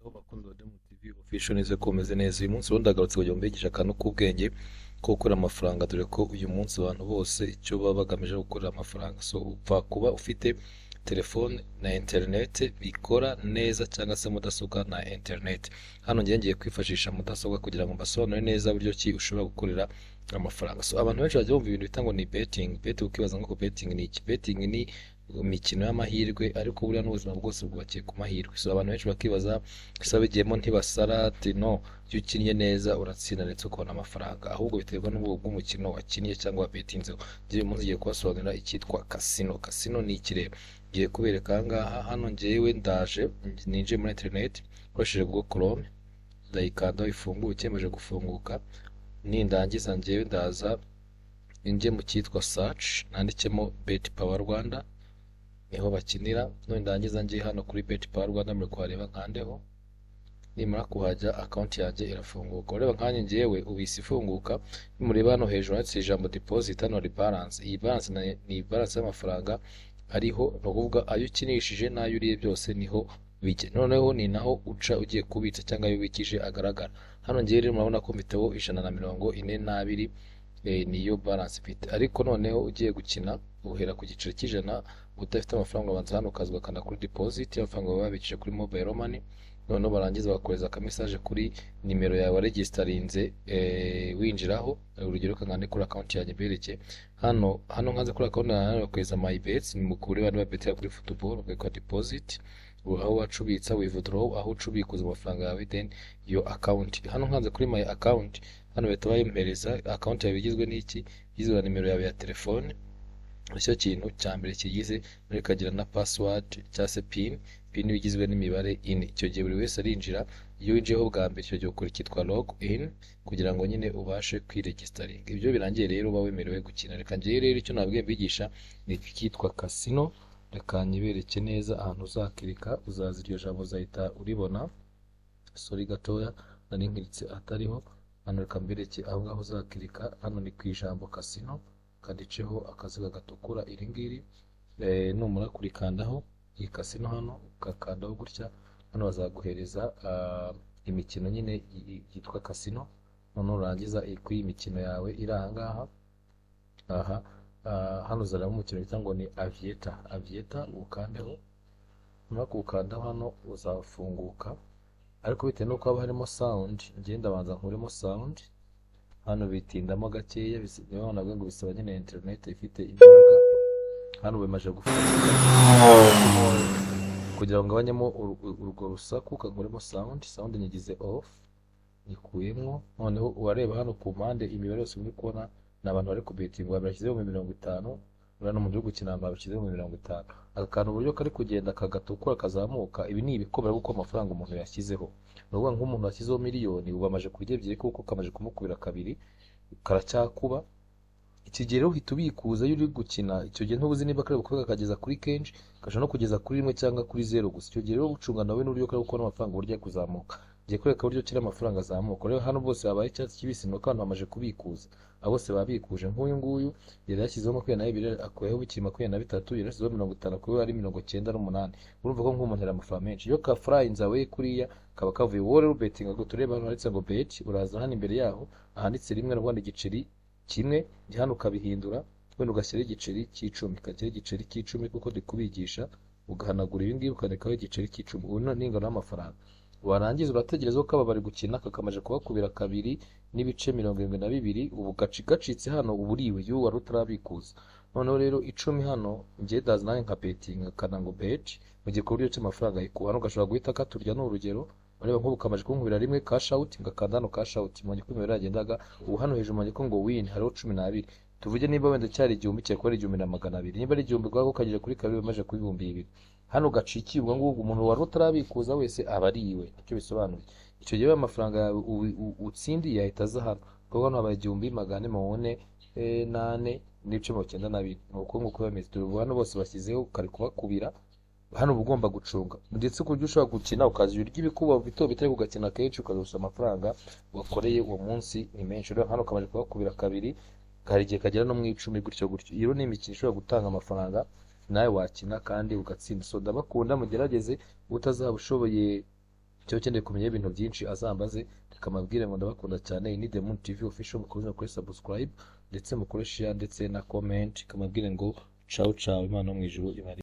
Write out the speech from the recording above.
Hello bakunzi ba Demo TV Official, nizere ko mumeze neza. Uyu munsi rero ndagarutse kugira ngo mbigishe akantu k'ubwenge ko gukora amafaranga, dore ko uyu munsi abantu bose icyo baba bagamije gukorera amafaranga. So upfa kuba ufite telefone na internet bikora neza, cyangwa se mudasobwa na internet. Hano ngiye kwifashisha mudasobwa kugira ngo mbasobanurire neza buryo ki ushobora gukorera amafaranga. So abantu benshi bajya bumva ibintu bita ngo ni betting, betting, ukibaza ngo betting ni iki? Betting ni imikino y'amahirwe, ariko buriya n'ubuzima bwose bwubakiye ku mahirwe. So abantu benshi bakibaza: ese abigiyemo ntibasara? Ati no, iyo ukinnye neza uratsinda ndetse ukabona amafaranga, ahubwo biterwa n'ubwoko bw'umukino wakinnye cyangwa wabetinzeho. Njye uyu munsi ngiye kubasobanurira icyitwa casino. Casino ni iki rero? Ngiye kubereka aha ngaha. Hano ngewe ndaje ninjiye muri internet nkoresheje Google Chrome, ndayikandaho ifunguke. Imaze gufunguka, nindangiza ngewe ndaza njye mu cyitwa search, nandikemo Bet Power Rwanda, niho bakinira. None ndangiza njye hano kuri Bet Power Rwanda, muri kuhareba, nkandeho. Nimara kuhajya, account yanjye irafunguka. Ureba nkanjye ngewe ubu isi ifunguka. Nimureba hano hejuru handitse ijambo deposit, hano hari balance. Iyi balance ni balance y'amafaranga ariho, ni ukuvuga ayo ukinishije n'ayo uriye byose niho bijya. Noneho ni naho uca ugiye kubitsa cyangwa ayo ubikije agaragara. Hano ngewe rero murabona ko mfiteho 142, niyo balance mfite. Ariko noneho ugiye gukina uhera ku giceri cy'100. Udafite amafaranga ubanza hano ukaza ugakanda kuri deposit, amafaranga baba babikije kuri mobile money. Noneho barangiza bakohereza akamessage kuri nimero yawe waregisitarinze winjiraho. Urugero kangane kuri account yanjye mbereke hano. Hano nkanze kuri account yanjye, bakohereza my bets, ni mukure niba betera kuri football, bakwereka deposit aho wacubitsa, withdraw aho ucubikuza amafaranga yawe, then your account. Hano nkanze kuri my account, hano bahita bayimpereza. Account yawe igizwe n'iki? Igizwe na nimero yawe ya telefone, nicyo kintu cya mbere kigize, ikagira na password cyangwa se PIN. PIN iba igizwe n'imibare ine. Icyo gihe buri wese arinjira. Iyo winjiyeho bwa mbere, icyo gihe ukora icyitwa log in kugira ngo nyine ubashe kwiregisteringa. Ibyo birangiye rero uba wemerewe gukina. Reka ngewe rero icyo nabwiye mbigisha ni icyitwa casino. Reka nyibereke neza ahantu uzakirika, uzaza iryo jambo uzahita uribona. Sorry gatoya, nari nkiritse atariho. Hano reka mbereke aho ngaho uzakirika. Hano ni ku ijambo casino, kanditseho akaziga gatukura, iri ngiri. Numara kurikandaho iyi casino hano, ugakandaho gutya, hano bazaguhereza imikino nyine yitwa casino. Noneho urangiza kuri iyi mikino yawe iri aha ngaha aha, hano uzareba umukino bita ngo ni Aviator. Aviator ukandeho. Numara kuwukandaho, hano uzafunguka, ariko bitewe n'uko haba harimo sound, njye ndabanza nkuremo sound. Hano bitindamo gakeya, niyo nabwo ngo bisaba nyine internet ifite imbaraga. Hano bimaze gufunguka. Kugira ngo ngabanyemo urwo rusaku, kankuremo sound. Sound nyigize off, nyikuyemo. Noneho urareba hano ku mpande imibare yose muri kubona ni abantu bari kubetinga. Bashyizeho 50, uriya ni umuntu uri gukina, bashyizeho 50. Aka kantu uburyo kari kugenda kagatukura kazamuka, ibi ni ibikobera kuko amafaranga umuntu yashyizeho, ni ukuvuga nk'umuntu washyizeho miliyoni ubu amaze kurya ebyiri, kuko kamaze kumukubira kabiri, karacyakuba. Iki gihe rero uhita ubikuza iyo uri gukina. Icyo gihe ntubuzi niba kari bukube kakageza kuri kenshi, gashobora no kugeza kuri rimwe cyangwa kuri zeru gusa. Icyo gihe rero ucunga nawe n'uburyo kari gukora amafaranga, uburyo ari kuzamuka. Ngiye kwereka uburyo kiri amafaranga azamuka. Rero hano bose babaye icyatsi kibisi, ni uko abantu bamaze kubikuza. Abo bose babikuje. Nk'uyu nguyu yari yashyizeho 22, akuyeho bikiri 23. Yari yashyizeho 50, akuyeho ari 98. Urumva ko nk'umuntu yari amafaranga menshi. Iyo ka flyinze away kuriya kaba kavuye. Wowe rero ubetinga ngo turebe hano handitse ngo bet, uraza hano imbere yaho ahanditse rimwe, ni igiceri kimwe. Hano ukabihindura, wenda ugashyiraho igiceri cy'icumi, ugashyiraho igiceri cy'icumi kuko ndi kubigisha. Ugahanagura ibi ngibi, ukandikaho igiceri cy'icumi. Ubu ni ingano y'amafaranga. Warangiza urategereza ko aba bari gukina, kakamaze kubakubira 2.72. Ubu gaci gacitse hano, uba uriwe iyo wari utarabikuza. Noneho rero 10 hano njye ndaza nanjye nka betinga, kana ngo bet mu gihe ku buryo cy'amafaranga yikuba. Hano gashobora guhita katurya, ni urugero. Ureba nk'ubu kamaze kunkubira rimwe, cash out, ngakanda hano cash out, mu ko imibare yagendaga. Ubu hano hejuru mu ko ngo win hariho 12. Tuvuge niba wenda cyari 1000, cyari kuba ari 1200. Niba ari 1000, ubwo kageze kuri kabiri, bimaze kuba 2000. Hano gacikiye, ubwo ngubwo umuntu wari utarabikuza wese aba ariwe, nicyo bisobanuye. Icyo gihe amafaranga yawe utsindiye ahita aza hano, kuko hano habaye 1444.92. Ni uko nguko bimeze. Dore ubu hano bose bashyizeho, kari kubakubira. Hano uba ugomba gucunga, ndetse ku buryo ushobora gukina ukaza urya ibikuba bito bitari, ugakina kenshi ukazusa amafaranga wakoreye uwo munsi ni menshi. Rero hano kamaze kubakubira kabiri, hari igihe kagera no mu 10, gutyo gutyo. Iyo ni imikino ishobora gutanga amafaranga, nawe wakina kandi ugatsinda. So ndabakunda, mugerageze. Utazaba ushoboye cyangwa se Icyo ukeneye kumenya ibintu byinshi azambaze. Reka mbabwire ngo ndabakunda cyane. Iyi ni The Moon TV Official. Mukomeze mukore subscribe, ndetse mukore share, ndetse na comment. Kamabwire ngo ciao ciao, Imana yo mu ijuru ibari.